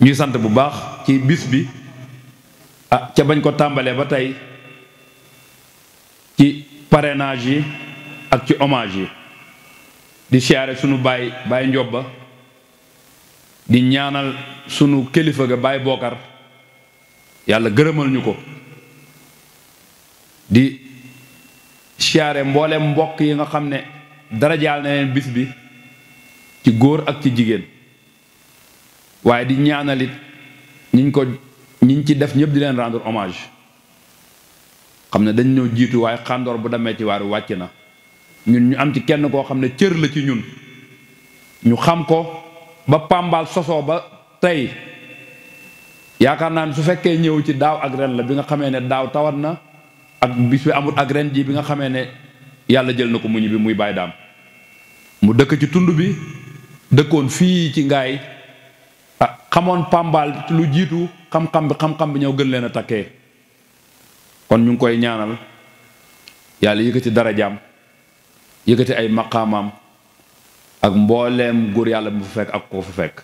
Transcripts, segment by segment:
ñuy sant bu baax ci bis bi ca bañ ko tàmbalee ba tey ci parrainage yi ak ci hommage yi di siyaare sunu baay Njoba di ñaanal sunu kilifa ga baay Bokar yàlla gërëmal ñu ko di siyaare mboolem mbokk yi nga xam ne dara jaal na leen bis bi ci góor ak ci jigéen waaye di ñaanalit ñiñ ci def ñëpp di leen rendre hommage xam ne dañ ñoo jiitu waaye xàndoor bu demee ci waaru wàcc na ñun ñu am ci kenn koo xam ne cër la ci ñun ñu xam ko ba Pambal sosoo ba tey yaakaar naa ne su fekkee ñëw ci daaw ak ren la bi nga xamee ne daaw tawat na ak bis bi amul ak ren ji bi nga xamee ne yàlla jël na ko mu ñibbi muy Baye Daam mu dëkk ci tund bi dëkkoon fii ci ngaay xamoon Pambal lu jiitu xam-xam bi ñëw gën leen a takkee kon ñu ngi koy ñaanal yàlla yëkkati darajaam yëkkati ay maqaamaam ak mbooleem góor yàlla bu fa fekk ak ko fa fekk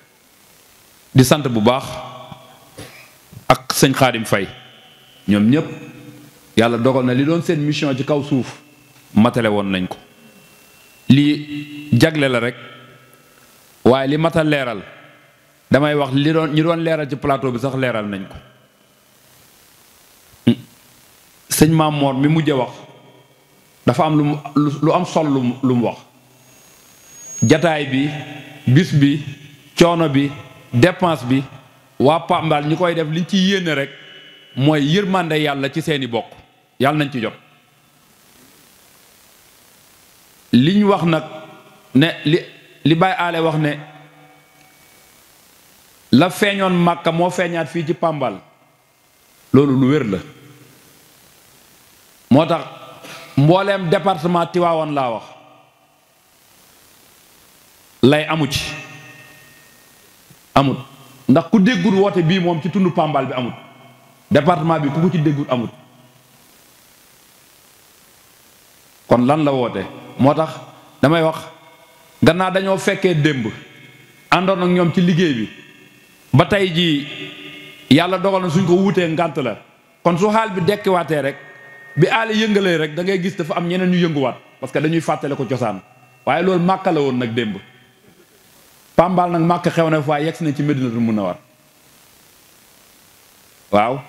di sant bu baax ak sëñ Xaadim Fay ñoom ñépp yàlla dogal na li doon seen mission ci kaw suuf matale woon nañ ko lii jagle la rek waaye li matal leeral damay wax ñi doon leeral ci plateau bi sax leeral nañ ko sëñ Maam Moor mi mujj wax dafa am lu am solo lu mu wax jataay bi bis bi coono bi dépense bi waa Pambal ñi koy def liñ ci yéene rek mooy yërmande yàlla ci seeni bokk yàlla nañ ci jot liñ wax nag ne li Baye Ale wax ne la feeñoon Màkka moo feeñaat fii ci Pambal loolu lu wér la moo tax mbooleem département Tivaouane laa wax lay amu ci amut ndax ku déggul woote bii moom ci tund Pambal bi amut département bi ku ko ci déggul amut kon lan la woote moo tax damay wax gannaaw dañoo fekkee démb àndoon ak ñoom ci liggéey bi ba tey jii yàlla dogal na suñ ko wuutee ngànt la kon su xaal bi dekkiwaatee rek bi aale yëngalee rek da ngay gis dafa am ñeneen ñu yënguwaat parce que dañuy fàttale ko cosaan waaye loolu Màkka la woon nag démb Pambal nag Màkka xew na fa yegg si nañ ci Medinatul Munawwar waaw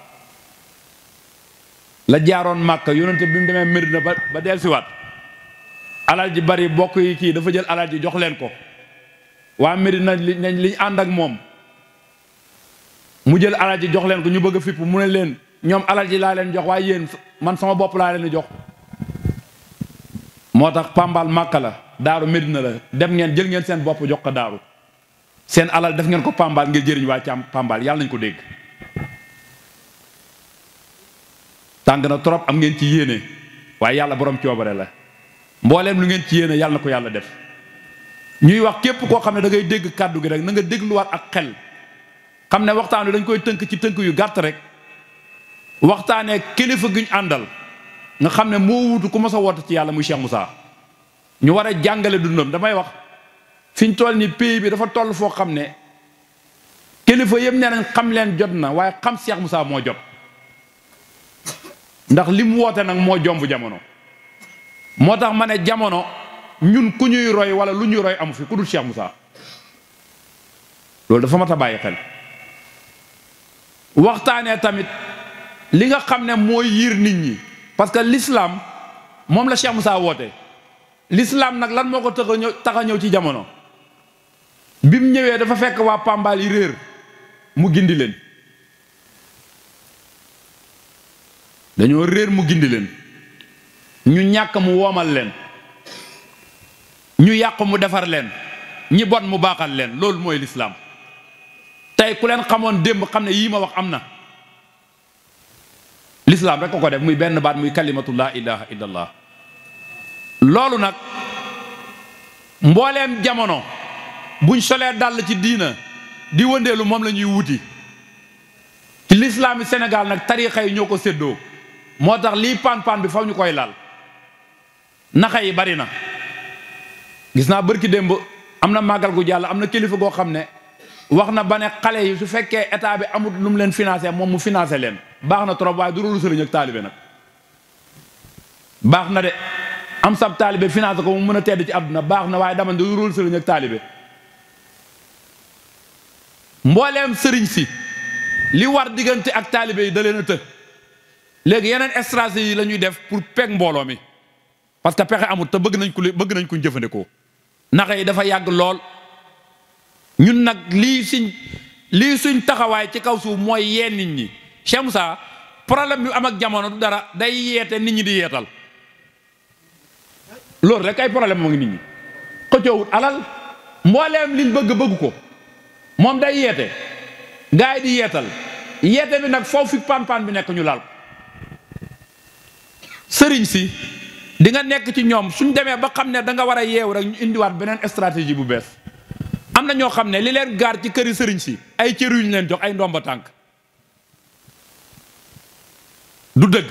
la jaaroon Màkka yonente bi mu demee Medina ba dellusiwaat alal ji bari bokk yi kii dafa jël alal ji jox leen ko waa Medina liñ ànd ak moom mu jël alal ji jox leen ko ñu bëgg a fipp mu ne leen ñoom alal ji laa leen jox waaye yéen man sama bopp laa leen di jox moo tax Pambal Màkka la daaru Medina la dem ngeen jël ngeen seen bopp jox ko daaru seen alal def ngeen ko Pambal ngir jëriñ waa càmm Pambal yàlla nañ ko dégg tàng na trop am ngeen ci yéene waaye yàlla borom coobare la mbooleem lu ngeen ci yéene yàlla na ko yàlla def ñuy wax képp koo xam ne da ngay dégg kàddu gi rek na nga dégluwaat ak xel xam ne waxtaan wi dañ koy tënk ci tënk yu gàtt rek waxtaanee kilifa gi ñu àndal nga xam ne moo wutu ku mos a woote ci yàlla muy Cheikh Moussa ñu war a jàngale dundam damay wax fi ñu toll ni pays bi dafa toll foo xam ne kilifa yëpp nee nañ xam leen jot na waaye xam Cheikh Moussa moo jot ndax li mu woote nag moo jomb jamono moo tax ma ne jamono ñun ku ñuy roy wala lu ñuy roy amu fi ku dul Cheikh Moussa loolu dafa mat a bàyyi xel waxtaanee tamit li nga xam ne mooy yiir nit ñi parce que l'islam moom la Cheikh Moussa woote l'islam nag lan moo ko tax a ñëw ci jamono bi mu ñëwee dafa fekk waa Pambal yi réer mu gindi leen dañoo réer mu gindi leen ñu ñàkk mu woomal leen ñu yàqu mu defar leen ñi bon mu baaxal leen loolu mooy l'islam tey ku leen xamoon démb xam ne yii ma wax am na l'islam rek ko def muy benn baat muy kalimatu laa ilaha illallah loolu nag mbooleem jamono buñ solee dàll ci diina di wëndeelu moom la ñuy wuti ci l'islam yi Sénégal nag tarixa yi ñoo ko séddoo moo tax lii paan bi faw ñu koy laal naxa yi bari na gis naa bërki démb am na màggal gu jàll am na kilifa goo xam ne wax na ba ne xale yi su fekkee état bi amul lu mu leen financé moom mu financé leen baax na trop waaye du rôle sëriñ ak taalibe nag baax na de am sab taalibe financé ko mu mën a tedd ci àdduna baax na waaye dama du rôle sëriñ ak taalibe mbooleem sëriñ si li war diggante ak taalibe yi da leen a të léegi yeneen stratégie yi la ñuy def pour peeg mbooloo mi parce que pexe amul te bëgg nañ ko jëfandikoo naxa yi dafa yàgg lool ñun nag lii suñ taxawaay ci kaw suuf mooy yee nit ñi Cheikh Moussa problème bi am ak jamono du dara day yeete nit ñi di yeetal loolu rek ay problème moo ngi nit ñi xëccoowut alal mbooleem liñ bëgg ko moom day yeete gaay yi di yeetal yeete bi nag foofu fi paan bi nekk ñu laal sëriñ si di nga nekk ci ñoom suñ demee ba xam ne da nga war a yeewu rek ñu indiwaat beneen stratégie bu bees am na ñoo xam ne li leen gaar ci këri sëriñ si ay cër yu ñu leen jox ay ndomba tànk du dëgg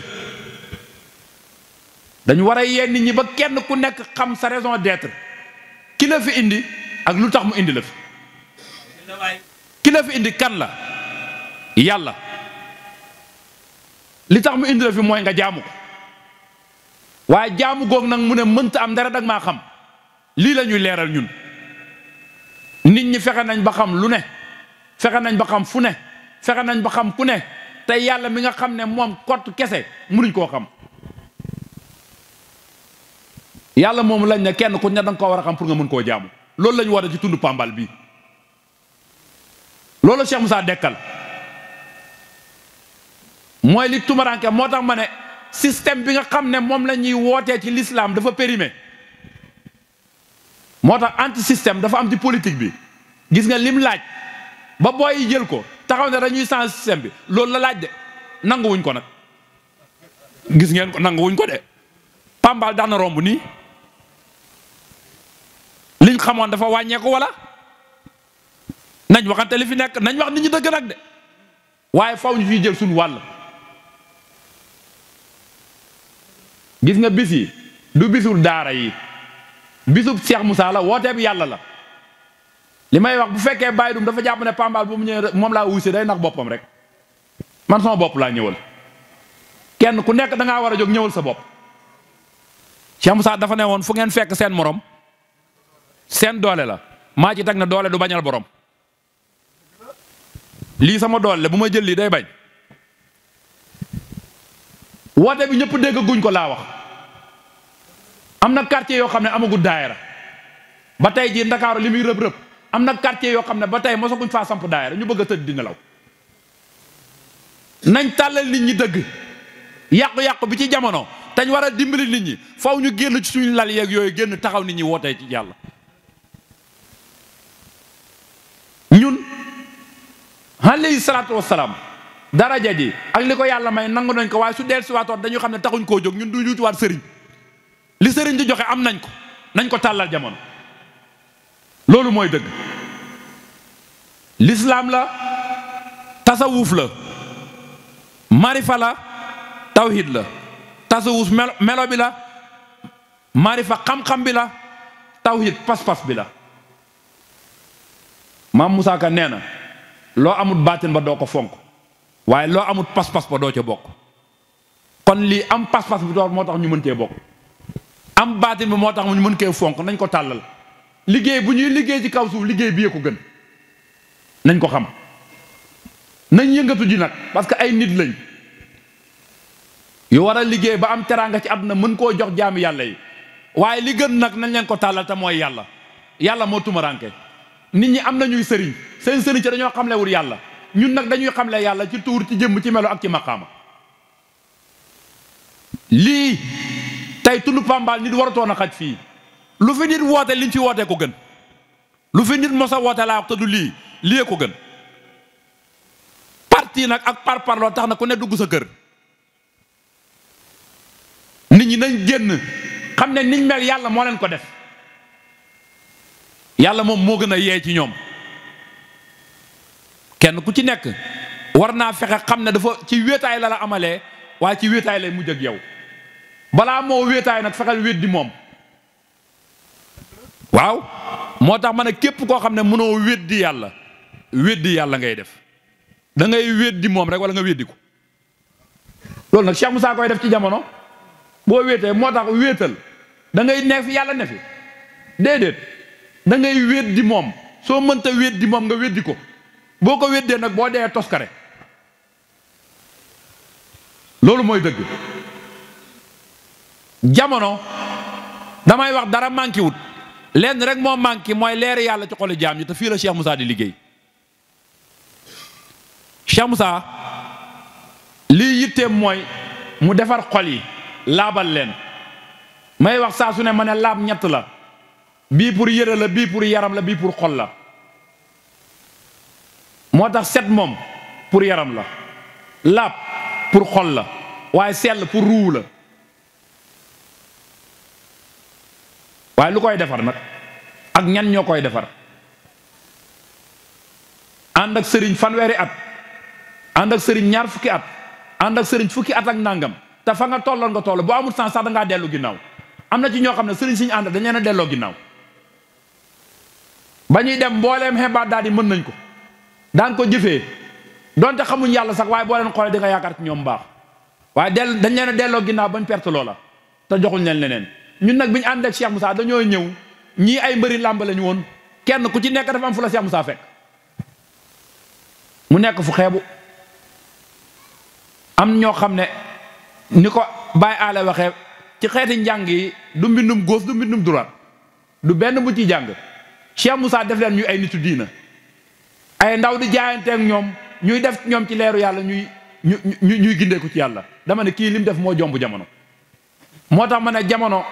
dañu war a yee nit ñi ba kenn ku nekk xam sa raison d'être ki la fi indi ak lu tax mu indi la fi ki la fi indi kan la yàlla li tax mu indi la fi mooy nga jaamu ko waaye jaamu goog nag mu ne mënta am dara dag maa xam lii la ñuy leeral ñun nit ñi fexe nañ ba xam lu ne fexe nañ ba xam fu ne fexe nañ ba xam ku ne te yàlla mi nga xam ne moom kott kese mënuñ koo xam yàlla moom lañ ne kenn ku ne danga koo war a xam pour nga mën koo jaamu loolu la ñu war a ci tund Pambal bii loolu Cheikh Moussa dekkal mooy li tumaranke moo tax ma ne système bi nga xam ne moom la ñuy wootee ci l'islam dafa périmé moo tax anti système dafa am ci politique bi gis nga lim laaj ba booy yi jël ko taxaw ne dañuy changer système bi loolu la laaj de nanguwuñ ko nag gis ngeen ko nanguwuñ ko de Pambal daan na romb nii liñ xamoon dafa wàññeeku wala nañ waxante li fi nekk nañ wax nit ñi dëgg nag de waaye faw ñu fiy jël suñu wàll gis nga bis yi du bisul daara yi bisub Cheikh Moussa la wootee bi yàlla la li may wax bu fekkee Baye Dum dafa jàpp ne Pambal bu mu ñëwee moom laa wuusi day nax boppam rek man sama bopp laa ñëwal kenn ku nekk da ngaa war a jóg ñëwal sa bopp Cheikh Moussa dafa ne woon fu ngeen fekk seen morom seen doole la maa ci teg na doole du bañal borom lii sama doole la bu ma jël lii day bañ woote bi ñëpp dégg guñ ko laa wax am na quartier yoo xam ne amagul daayira ba tey jii Ndakaaru li muy rëb-rëb am na quartier yoo xam ne ba tey mosaguñ faa samp daayira ñu bëgg a tëdd di nelaw nañ tàllal nit ñi dëgg yàqu-yàqu bi ci jamono te ñu war a dimbali nit ñi faw ñu génn ci suñu lal yeeg yooyu génn taxaw nit ñi wootee ci yàlla ñun alayhi salaatu wassalaam daraja ji ak li ko yàlla may nangu nañ ko waaye su deel si waatoon dañu xam ne taxuñ koo jóg ñun du juutuwaat sëriñ li sëriñ di joxe am nañ ko nañ ko tàllal jamono loolu mooy dëgg lislaam la tasawuf la marifa la tawhid la tasawuf melo bi la marifa xam-xam bi la tawhid pas-pas bi la maam Moussa Ka nee na loo amut baatin ba doo ko fonk waaye loo amut pas-pas ba doo ca bokk kon lii am pas-pas bi doon moo tax ñu mën cee bokk am baatin bi moo tax ñu mën kee fonk nañ ko tàllal liggéey bu ñuy liggéey ci kaw suuf liggéey bi yee ko gën nañ ko xam nañ yëngatu ji nag parce que ay nit lañ yu war a liggéey ba am teraanga ci àdduna mën koo jox jaami yàlla yi waaye li gën nag nañ leen ko tàllal te mooy yàlla yàlla moo tumaranke nit ñi am nañuy sëriñ seen sëriñ ci dañoo xamlewul yàlla ñun nag dañuy xamle yàlla ci tuur ci jëmm ci melo ak ci maqaama lii tey tund Pambal nit waratoon a xaj fii lu fi nit woote liñ fi wootee ko gën lu fi nit mos a woote laa wax te du lii ko gën parti nag ak parparloo tax na ku ne dugg sa kër nit ñi nañ génn xam ne niñ mel yàlla moo leen ko def yàlla moom moo gën a yee ci ñoom kenn ku ci nekk war naa fexe xam ne dafa ci wéetaay la la amalee waaye ci wéetaay lay mujj ak yow balaa moo wéetaay nag fexeel wéet di moom waaw moo tax ma ne képp koo xam ne mënoo wéet di yàlla weddi yàlla ngay def da ngay weddi moom rek wala nga weddi ko loolu nag Cheikh Moussa koy def ci jamono boo wéetee moo tax wéetal da ngay ne fi yàlla ne fi déedéet da ngay weddi moom soo mënta weddi moom nga weddi ko boo ko weddee nag boo dee toskare loolu mooy dëgg jamono damay wax dara manqué wut lenn rek moo manqué mooy leeri yàlla ci xolu jaam ñi te fii la Cheikh Moussa di liggéey Cheikh Moussa lii yitteem mooy mu defar xol yi laabal leen may wax saa su ne ma ne laab ñett la bii pour yëre la bii pour yaram la bii pour xol la moo tax set moom pour yaram la laab pour xol la waaye sell pour ruu la waaye lu koy defar nag ak ñan ñoo koy defar ànd ak sëriñ fanweeri at ànd ak sëriñ ñaar fukki at ànd ak sëriñ fukki at ak nangam te fa nga tolloon nga toll boo amul sens sax da ngaa dellu ginnaaw am na ci ñoo xam ne sëriñ siñu ànd dañ leen a delloo ginnaaw ba ñuy dem mbooleem xebaat daal di mën nañ ko daan ko jëfee donte xamuñ yàlla sax waaye boo leen xoolee di nga yaakaar ci ñoom baax waaye dañ leen a delloo ginnaaw bañ perte loola te joxuñ leen leneen ñun nag bi ñu ànd ak Cheikh Moussa dañoo ñëw ñii ay mbëri làmb lañu woon kenn ku ci nekk dafa am fu la Cheikh Moussa fekk mu nekk fu xeebu am ñoo xam ne ni ko Baye Aale waxee ci xeeti njàng yi du mbindum gauche du mbindum droite du benn bu ciy jàng Cheikh Moussa def leen ñuy ay nitu diina ay ndaw di jaayanteek ñoom ñuy def ñoom ci leeru yàlla ñuy gindeeku ci yàlla dama ne kii lim def moo jomb jamono moo tax ma ne jamono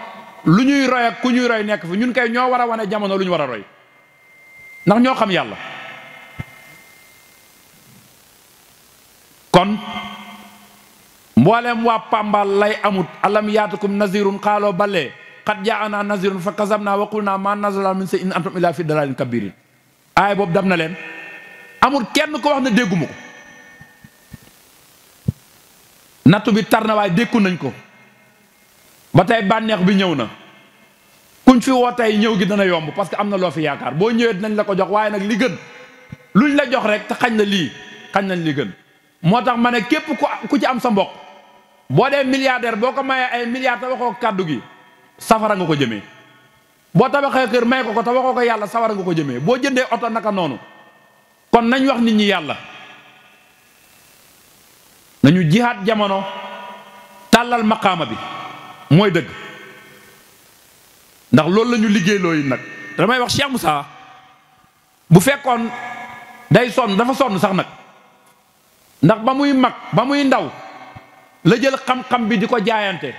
lu ñuy roy ak ku ñuy roy nekk fi ñun kay ñoo war a wane jamono lu ñu war a roy ndax ñoo xam yàlla kon mboolem waa Pambal lay amut alam yaatukum nazirun xaaloo balee xat jaana nazirun fa kasabna wa qulna ma nazala min shay'in antum illa fi dalalin kabirin aay boobu dam na leen amul kenn ko wax ne dégguma ko nattu bi tar na waaye dékku nañ ko ba tey bànneex bi ñëw na kuñ fi woo tey ñëw gi dana yomb parce que am na loo fi yaakaar boo ñëwee dinañ la ko jox waaye nag li gën luñ la jox rek te xañ na lii xañ nañ li gën moo tax ma ne képp ku ci am sa mbokk boo dee milliardaire boo ko mayee ay milliards te waxoo kàddu gi safara nga ko jëmee boo tabaxee kër may ko te waxoo ko yàlla safara nga ko jëmee boo jëndee oto naka noonu kon nañ wax nit ñi yàlla nañu jihaat jamono tàllal maqaama bi mooy dëgg ndax loolu la ñu liggéey looyu nag damay wax Cheikh Moussa bu fekkoon day sonn dafa sonn sax nag ndax ba muy mag ba muy ndaw la jël xam-xam bi di ko jaayante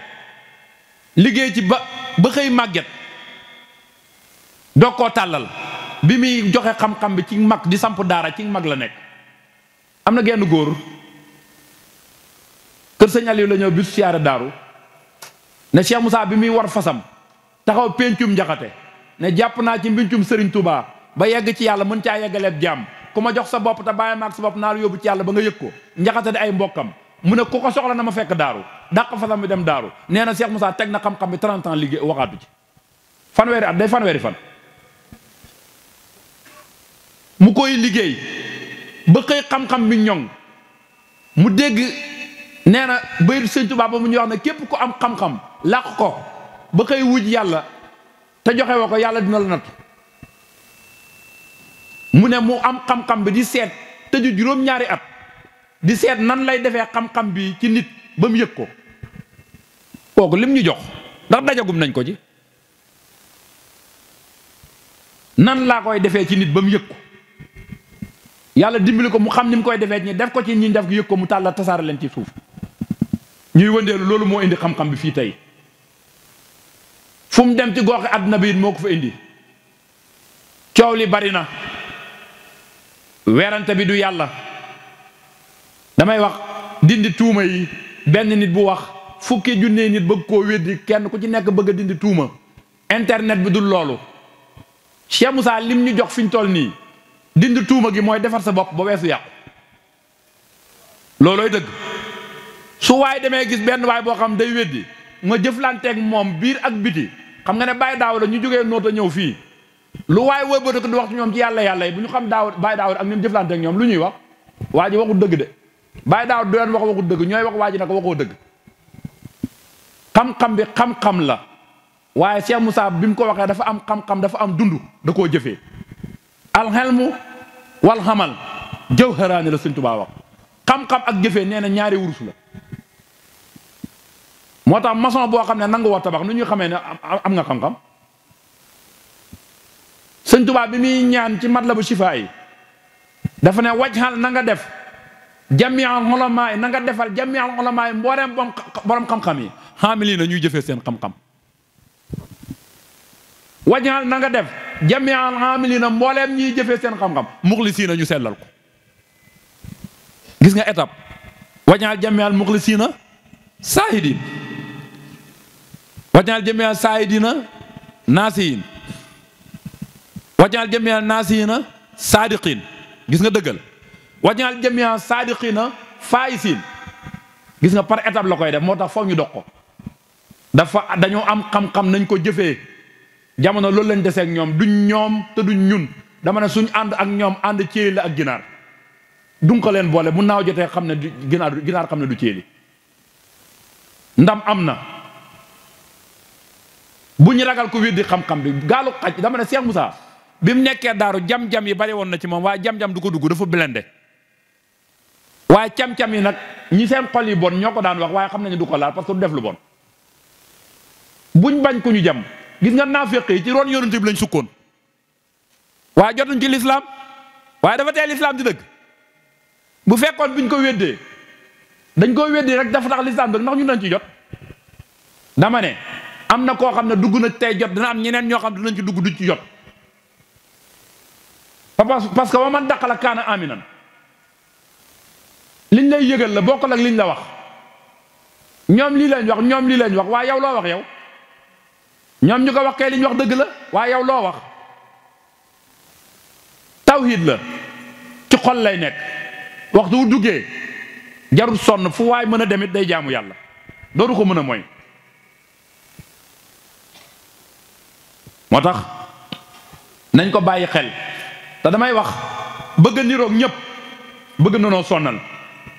liggéey ci ba xëy màgget doo koo tàllal bi muy joxe xam-xam bi ci mag di samp daara ci mag la nekk am na genn góor kër sëñ Aliou la ñëw bisu siyaare daaru ne Cheikh Moussa bi muy war fasam taxaw péncum njaxate ne jàpp naa ci mbincum Serigne Touba ba yegg ci yàlla mën caa yeggaleeb jaam ku ma jox sa bopp te bàyyi maag sa bopp naa la yóbbu ci yàlla ba nga yëg ko njaxate di ay mbokkam mu ne ku ko soxla na ma fekk daaru dàq fasam bi dem daaru nee na Cheikh Moussa teg na xam-xam bi 30 ans liggéey waxaatu ci fanweeri at day fanweeri fan mu koy liggéey ba xëy xam-xam bi ñoŋ mu dégg nee na bayit sëñ Tuubaa ba mu ñuy wax ne képp ku am xam-xam làq ko ba xëy wuj yàlla te joxe woo ko yàlla dina la natt mu ne mu am xam-xam bi di seet tëju juróom-ñaari at di seet nan lay defee xam-xam bi ci nit ba mu yëg ko kooku lim ñu jox ndax dajagum nañ ko ci nan laa koy defee ci nit ba mu yëg ko yàlla dimbali ko mu xam ni mu koy defee ñi def ko ci ñi def ko yëg ko mu tàlla tasaare leen ci suuf ñuy wëndeelu loolu moo indi xam-xam bi fii tey fu mu dem ci goxi àdduna bi it moo ko fa indi coow li bari na weerante bi du yàlla damay wax dindi tuuma yi benn nit bu wax fukki junne nit bëgg koo weddi kenn ku ci nekk bëgg a dindi tuuma internet bi dul loolu Cheikh Moussa lim ñu jox fi ñu toll nii dindi tuuma gi mooy defar sa bopp ba weesu yàqu loolooy dëgg su waay demee gis benn waay boo xam day weddi nga jëflanteeg moom biir ak biti xam nga ne bàyyi daaw la ñu jógee noota ñëw fii lu waaye wëlbati ko di wax ci ñoom ci yàlla yi bu ñu xam daaw Baye Daawud ak ñoom jëflante ak ñoom lu ñuy wax waa ji waxul dëgg de Baye Daawud du leen wax waxul dëgg ñooy wax waa ji nag waxoo dëgg xam-xam bi xam-xam la waaye Cheikh Moussa bi mu ko waxee dafa am xam-xam dafa am dund da koo jëfee alxelmu wal xamal jawharaani la Sëñ Tuubaa wax xam-xam ak jëfee nee na ñaari wurus la moo tax maçon boo xam ne nangu woo tabax nu ñuy xamee ne am nga xam-xam Sëñ Tuubaa bi muy ñaan ci Matlabu Sifaa yi dafa ne wajxal na nga def jamial xulamaa yi na nga defal jamial xulamaa yi mbooleem borom xam-xam yi xaamili na ñuy jëfee seen xam-xam wajxal na nga def jamial xaamili na mbooleem ñuy jëfee seen xam-xam muxlisiina ñu sellal ko gis nga étape wajxal jamial muxlisiina saahidin wajxal jamial saahidina naasiyin wajal jamia naasina saadiqin gis nga dëggal wajal jamia saadiqina faayisin gis nga par étape la koy def moo tax faw ñu dox ko dafa dañoo am xam-xam nañ ko jëfee jamono loolu lañ desee ak ñoom duñ ñoom te duñ ñun dama ne suñ ànd ak ñoom ànd céeli la ak ginaar duñ ko leen boole bu naaw jotee xam ne du ginaar xam ne du céeli ndam am na bu ñu ragal ko weddi xam-xam bi gaalu xaj dama ne Cheikh Moussa bi mu nekkee daaru jam-jam yi bari woon na ci moom waaye jam-jam du ko dugg dafa blende waaye cam-cam yi nag ñi seen xol yi bon ñoo ko daan wax waaye xam nañu du ko laal parce que du def lu bon buñ bañ ku ñu jam gis nga naaféq yi ci ron yonent bi lañ sukkoon waaye jotuñ ci lislaam waaye dafa tee lislaam di dëgg bu fekkoon biñ ko weddee dañ ko weddee rek dafa tax lislaam dëgg ndax ñun dañ ci jot dama ne am na koo xam ne dugg na tey jot dina am ñeneen ñoo xam ne dinañ ci dugg duñ ci jot parce que wa man daqala kaana aminan liñ lay yëgal la bokkul ak liñ la wax ñoom lii lañ wax ñoom lii lañ wax waaye yow loo wax yow ñoom ñu ko wax kay liñ wax dëgg la waaye yow loo wax tawhid la ci xol lay nekk waxtu wu duggee jarul sonn fu waay mën a demit day jaamu yàlla dootu ko mën a mooy moo tax nañ ko bàyyi xel te damay wax bëgg niroog ñëpp bëgg na noo sonnal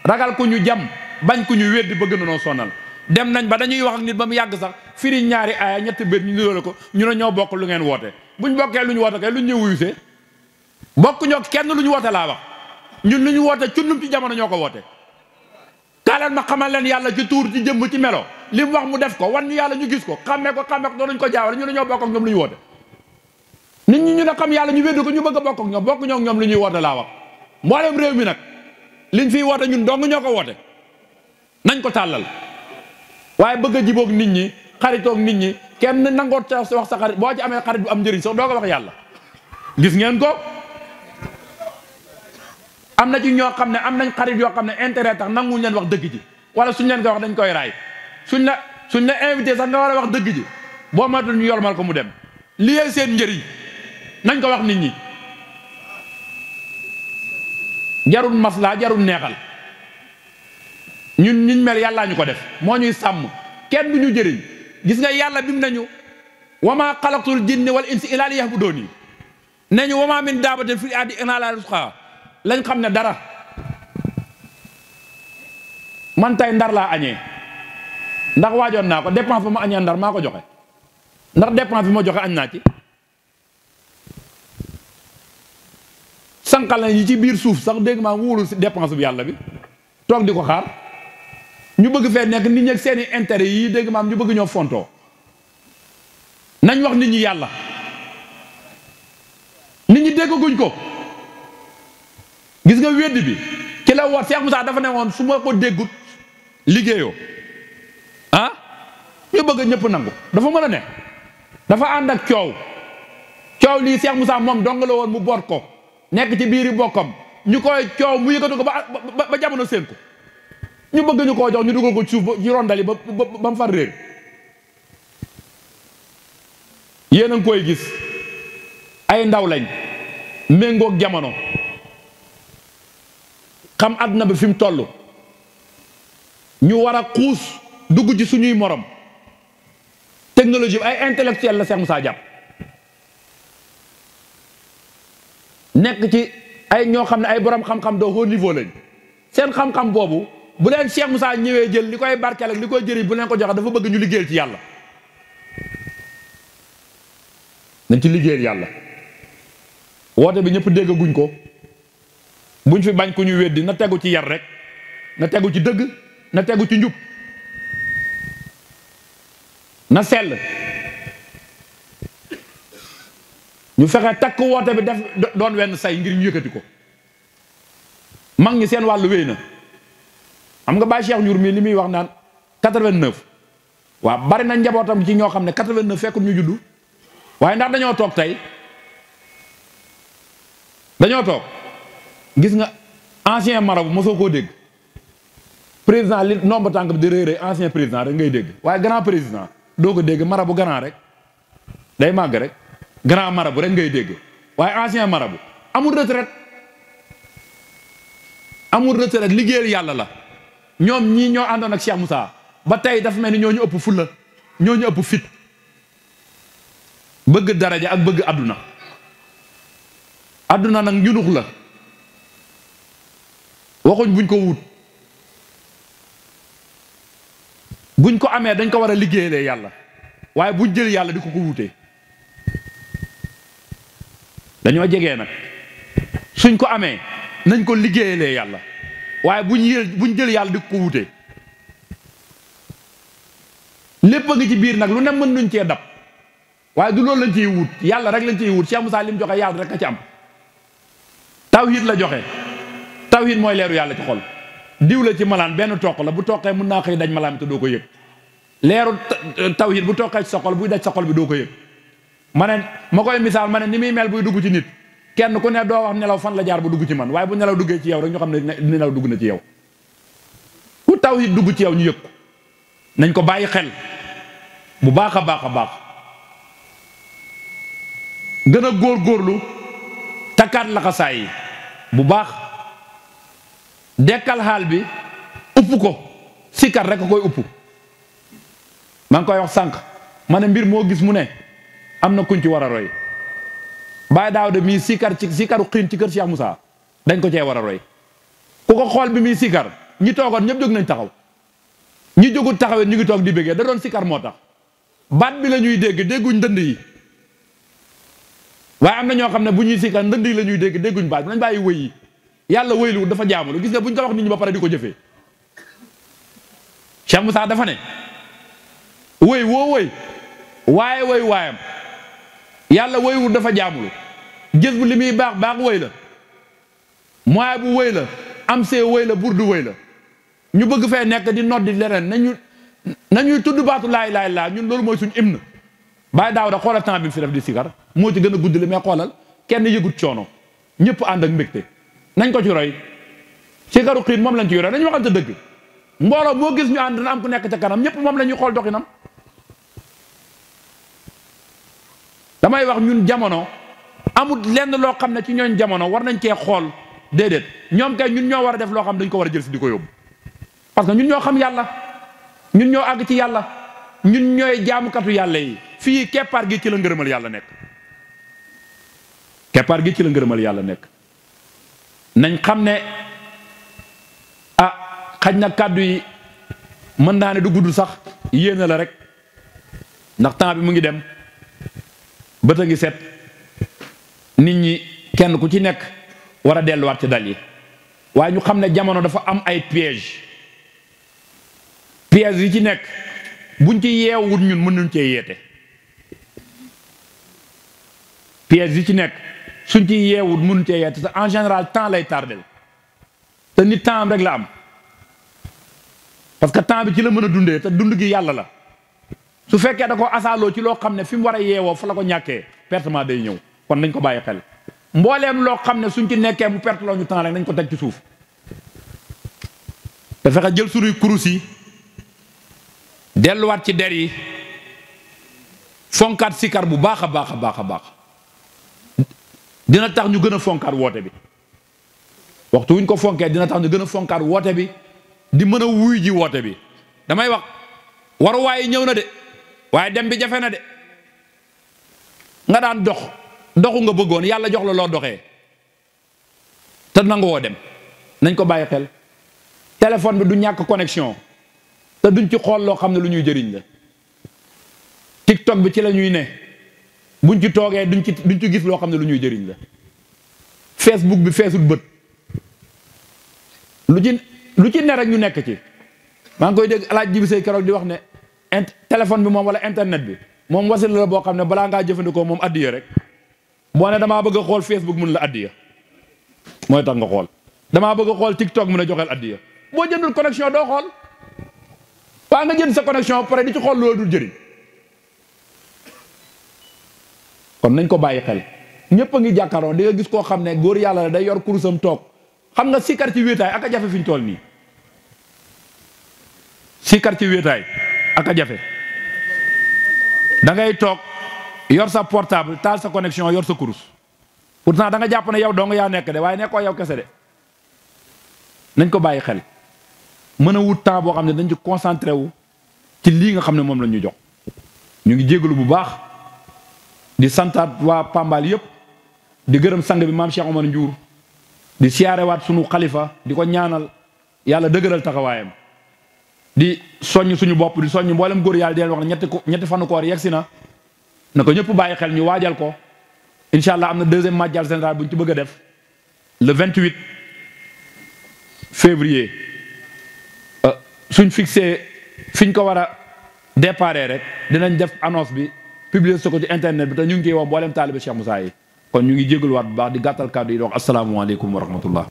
ragal ku ñu jam bañ ku ñu weddi bëgg na noo sonnal dem nañ ba dañuy wax ak nit ba mu yàgg sax firi ñaari aaya ñetti bët ñu niroole ko ñu ne ñoo bokk lu ngeen woote buñ bokkee lu ñu woote kay lu ñu wuyusee bokk ñoo kenn lu ñu woote laa wax ñun lu ñu woote cunnum ci jamono ñoo ko woote kaaleen ma xamal leen yàlla ci tuur ci jëmm ci melo li mu wax mu def ko wan ñu yàlla ñu gis ko xammee ko doonuñ ko jaawale ñu ne ñoo bokk ak ñoom lu ñu woote nit ñi ñu ne xam yàlla ñu weddi ko ñu bëgg a bokk ak ñoom bokk ñoom lu ñuy woote laa wax mboolem réew mi nag liñ fiy woote ñun dong ñoo ko woote nañ ko tàllal waaye bëgg a jiboog nit ñi xaritoog nit ñi kenn nangoo wax sa xarit boo ci amee xarit bu am njëriñ sax doo ko wax yàlla gis ngeen ko am na ci ñoo xam ne am nañ xarit yoo xam ne intérêt tax nanguñ leen wax dëgg ji wala suñ leen ko wax dañ koy raay suñ la invité sax nga war a wax dëgg ji boo matul ñu yormal ko mu dem li seen njëriñ nañ ko wax nit ñi jarul maslaa jarul neexal ñun ñiñ mel yàllaa ñu ko def moo ñuy sàmm kenn du ñu jëriñ gis nga yàlla bim nañu wama xalaqtul jinni wal insi illa liya'buduni ne ñu wama min daabatin fil ardi illaa alaa rizquhaa lañ xam ne dara man tey ndar laa añee ndax waajoon naa ko dépense ba ma añee ndar maa ko joxe ndax dépense bi ma joxe añ naa ci sànqal yi ci biir suuf sax dégg maa wóorul si dépense bi yàlla bi toog di ko xaar ñu bëgg fee nekk nit ñi ak seeni intérêt yi dégg maam ñu bëgg ñoo fontoo nañ wax nit ñi yàlla nit ñi déggaguñ ko gis nga weddi bi ci la woot Cheikh Moussa dafa ne woon su ma ko déggut liggéeyoo ah ñu bëgg ñëpp nangu dafa mën a ne dafa ànd ak coow lii Cheikh Moussa moom dong la woon mu boot ko nekk ci biiri bokkam ñu koy coow mu yëkkatu ko ba jamono seen ko ñu bëgg ñu koo jox ñu dugal ko ci suuf ci rondali ba mu far réer yéen a ngi koy gis ay ndaw lañ méngoog jamono xam àdduna bi fi mu toll ñu war a xuus dugg ci suñuy morom technologie bi ay intellectuel la Cheikh Moussa jàpp nekk ci ay ñoo xam ne ay borom xam-xam de haut niveau lañ seen xam-xam boobu bu leen Cheikh Moussa ñëwee jël li koy barkeel ak li koy jëriñ bu leen ko joxe dafa bëgg ñu liggéeyal ci yàlla nañ ci liggéeyal yàlla woote bi ñëpp déggaguñ ko buñ fi bañ ku ñu weddi na tegu ci yar rek na tegu ci dëgg na tegu ci njub na sell ñu fexe takk woote bi def doon wenn say ngir ñu yëkkati ko mag ñi seen wàllu wéy na xam nga Baye Cheikh Ndiour mii li muy wax naan 89 waaw bari na njabootam ci ñoo xam ne 89 fekkul ñu juddu waaye ndax dañoo toog tey dañoo toog gis nga ancien marabout mosoo koo dégg président li nombre tànk bi di rëy rëy ancien président rek ngay dégg waaye grand président doo ko dégg marabout grand rek day màgg rek grand marabout rek ngay dégg waaye ancien marabout amul retraite liggéeyal yàlla la ñoom ñii ñoo àndoon ak Cheikh Moussa ba tey dafa mel ni ñoo ñu ëpp fulla ñoo ñu ëpp fit bëgg daraja ak bëgg àdduna nag njunux la waxuñ buñ ko wut buñ ko amee dañ ko war a liggéeyalee yàlla waaye buñ jël yàlla di ko wutee dañoo jegee nag suñ ko amee nañ ko liggéeyalee yàlla waaye buñ jël yàlla di ko wutee lépp a ngi ci biir nag lu ne mën nuñ cee dab waaye du loolu lañ ciy wut yàlla rek lañ ciy wut Cheikh Moussa lim joxe yàlla rek nga ci am tawhid la joxe tawhid mooy leeru yàlla ci xol diw la ci malaan benn toq la bu toqee mën naa xëy daj malaan bi te doo ko yëg leeru tawhid bu toqee ci sa xol buy daj sa xol bi doo ko yëg ma koy misaal ma ne ni muy mel buy dugg ci nit kenn ku ne doo wax nelaw fan la jaar bu dugg ci man waaye bu nelaw duggee ci yow rek ñu xam ne nelaw dugg na ci yow ku tawhid dugg ci yow ñu yëg ko nañ ko bàyyi xel bu baax a baax a baax gën a góorgóorlu takkaat laxasaay yi bu baax dekkal xaal bi upp ko sikar rek a koy upp maa ngi koy wax sànq ma ne mbir moo gis mu ne am na kuñ ci war a roy Baye Daawda mii sikar ci sikaru xiin ci kër Cheikh Moussa dañ ko cee war a roy ku ko xool bi muy sikar ñi toogoon ñëpp jóg nañ taxaw ñi jógut taxawee ñu ngi toog di bëggee da doon sikar moo tax baat bi la ñuy dégg dégguñ ndënd yi waaye am na ñoo xam ne bu ñuy sikar ndënd yi la ñuy dégg dégguñ baat bi nañ bàyyi wëy yi yàlla wëyluwul dafa jaamulu gis nga buñ ko wax nit ñi ba pare di ko jëfee Cheikh Moussa dafa ne wëy woo wëy waaye wëy waayam yàlla wëywul dafa jaamulu gis bu li muy baax baax wëy la mooy bu wëy la am see wëy la burdu wëy la ñu bëgg fee nekk di noddi leneen nañuy tudd baatu laay laa ñun loolu mooy suñu hymne Baye Daawda xoolal temps bi mu fi def di sikar moo ci gën a gudd li mais xoolal kenn yëgut coono ñëpp ànd ak mbégte nañ ko ci roy sikaru xiin moom lañ ci roy nañ waxante dëgg mbooloo moo gis ñu ànd na am ku nekk ca kanam ñëpp moom la ñuy xool doxinam damay wax ñun jamono amul lenn loo xam ne ci ñooñ jamono war nañ cee xool déedéet ñoom kay ñun ñoo war a def loo xam dañ ko war a jël si di ko yóbbu parce que ñun ñoo xam yàlla ñun ñoo àgg ci yàlla ñun ñooy jaamukatu yàlla yi fii keppaar gi ci la ngërëmal yàlla nekk keppaar gi ci la ngërëmal yàlla nekk nañ xam ne xaj na kàddu yi mën naa ne du gudd sax yéena la rek ndax temps bi mu ngi dem bët a ngi set nit ñi kenn ku ci nekk war a delluwaat ci dal yi waaye ñu xam ne jamono dafa am ay piège yi ci nekk buñ ci yeewut ñun mën nañ cee yeete piège yi ci nekk suñ ci yeewut mënuñ cee yeete te en général temps lay tardel te nit temps am rek la am parce que temps bi ci la mën a dundee te dund gi yàlla la su fekkee da ko asaaloo ci loo xam ne fi mu war a yeewoo fa la ko ñàkkee pertement day ñëw kon nañ ko bàyyi xel mbooleem loo xam ne suñ ci nekkee mu perte loo ñu temps rek nañ ko teg ci suuf te fexe jël suñuy kurus yi delluwaat ci der yi fonkaat sikar bu baax a baax a baax a baax dina tax ñu gën a fonkaat woote bi waxtu wuñ ko fonkee dina tax ñu gën a fonkaat woote bi di mën a wuy ji woote bi damay wax waruwaay ñëw na de waaye dem bi jafe na de nga daan doxu nga bëggoon yàlla jox la loo doxee te nangoo dem nañ ko bàyyi xel. téléphone bi du ñàkk connexion te duñ ci xool loo xam ne lu ñuy jëriñ la. TikTok bi ci la ñuy ne buñ ci toogee duñ ci gis loo xam ne lu ñuy jëriñ la. Facebook bi feesul bët lu ci ne rek ñu nekk ci. maa ngi koy dégg alaaj Jibi Sey keroog di wax ne téléphone bi moom wala internet bi moom wasila la boo xam ne balaa ngaa jëfandikoo moom addiya rek boo ne damaa bëgg a xool Facebook mun la addiya mooy tax nga xool. damaa bëgg a xool TikTok mun a joxeel addiya boo jëndul connexion doo xool waa nga jënd sa connexion pare di ci xool loolu dul jëriñ. kon nañ ko bàyyi xel ñëpp a ngi jàkkaaroo di nga gis koo xam ne góor yàlla la day yor kurusam toog xam nga sikar ci wéetaay ak a jafe fi ñu toll nii. sikar ci wéetaay ak a jafe da ngay toog yor sa portable taal sa connexion yor sa kurus pourtant da nga jàpp ne yow dong yaa nekk de waaye nekkoo yow kese de. nañ ko bàyyi xel mën a wut temps boo xam ne dañ ci concentré wu ci lii nga xam ne moom la ñu jox. ñu ngi jégalu bu baax di santaat waa Pambal yëpp di gërëm sang bi maam Cheikh Omar Ndiour di siyaarewaat sunu xalifa di ko ñaanal yàlla dëgëral taxawaayam. di soññ suñu bopp di soññ mboolem góor yàlla di leen wax ne ñetti fanu koor yegsi na ko ñëpp bàyyi xel ñu waajal ko incha allah am na deuxième màjjal général bu ñu ci bëgg a def le 28 février suñ fixé fiñ ko war a déparé rek dinañ def annonce bi publier ko ci internet bi te ñu ngi ciy wax mboolem taalibe Cheikh Moussa yi kon ñu ngi jégaluwaat bu baax di gàttal kàddu yi di wax asalaamualeykum wa rahmatullah